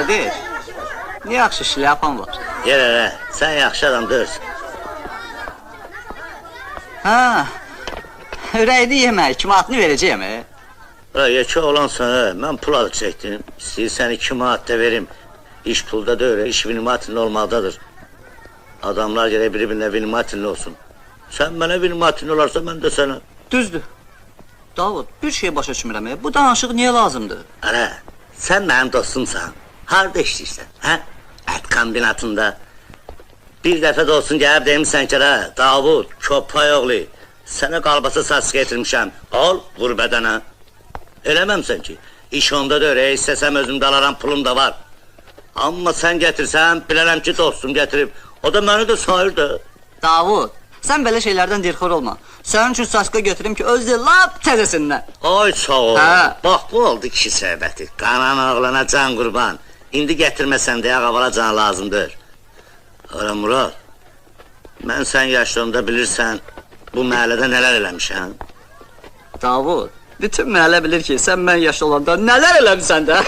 Qardaş, nə yaxşı şlyapan var. Yer elə, sən yaxşı adam deyilsən. Hə, ürəyini yemə, 2 manatını verəcəyəm. Hə, yekə olansan, hə, mən pul adı çəkdim. İstəyirsən 2 manat da verim. İş pulda deyil, iş vinimatinli olmaqdadır. Adamlar gərək bir-birinə vinimatinli olsun. Sən mənə vinimatinli olarsa, mən də sənə. Düzdür. Davud, bir şey başa düşmürəm. Bu danışıq niyə lazımdır? Ara, sən mənim dostumsan. Harada işləyirsən, hə? Ət kombinatında. Bir dəfə də olsun gəlib demişsən ki, hə, Davud, köpək oğlu, sənə qalbasa saç getirmişəm. Al, vur bədənə. Eləməmsən ki, iş onda deyil, istəsəm özüm də alaram, pulum da var. Amma sən gətirsən, bilərəm ki, dostum gətirib. O da məni də sayır da. Davud, sən belə şeylərdən dilxor olma. Sənin üçün saçka götürüm ki, özü lap təzəsindən. Ay sağ ol. Hə. Bax, bu oldu kişi söhbəti. Qanan oğlana can qurban. İndi gətirməsən deyə ağavala can lazımdır. Ara Murad, mən sən yaşlarında bilirsən, bu məhəllədə nələr eləmişəm? Davud, bütün məhəllə bilir ki, sən mən yaşlı olanda nələr eləmişsən də.